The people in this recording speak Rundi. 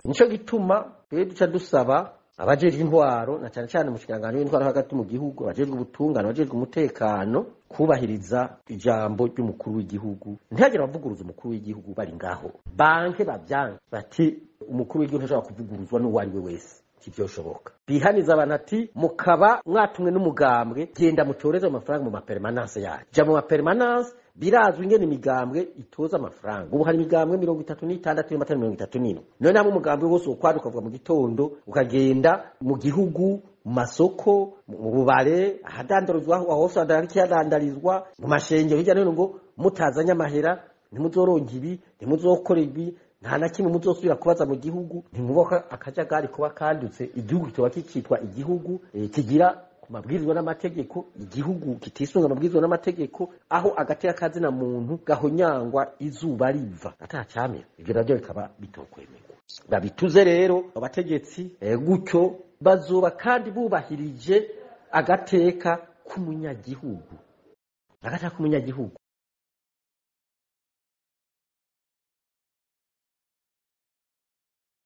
Nico gituma rero duca dusaba abajejwe intwaro, na cane cane umushikiranganji w'intwaro hagati mu gihugu, abajejwe ubutungane, abajejwe umutekano, kubahiriza ijambo ry'umukuru w'igihugu. Ntihagire abavuguruza umukuru w'igihugu bari ngaho, banke bavyanke bati umukuru w'igihugu ntashobora kuvuguruzwa n'uwo ari we wese, ntivyoshoboka. Bihaniza abantu ati mukaba mwatumwe n'umugambwe, genda mutoreze amafaranga mu mapermanence yacu, ja mu mapermanence. Birazwi ingene imigambwe itoza amafaranga. Ubu hari imigambwe 36 y'amatara 37. None hamwe umugambwe wose ukwaduka ukavuga mu gitondo ukagenda mu gihugu, mu masoko, mu bubare, ahadandarizwa hose, ikihadandarizwa, mu mashengero hirya no hino, ngo mutazanye amahera ntimuzoronka ibi, ntimuzokora ibi, nta na kimwe muzosubira kubaza mu gihugu. Ntimuboka akajagari kuba kandutse, igihugu kitoba kikitwa igihugu kigira mabwirizwa n'amategeko, igihugu kitisunga amabwirizwa n'amategeko, aho agateka kazina muntu gahonyangwa izuba riva atacamira. Ivyo navyo bikaba bitokwemerwa. Babituze rero abategetsi, gutyo bazoba kandi bubahirije agateka k'umunyagihugu, agateka k'umunyagihugu.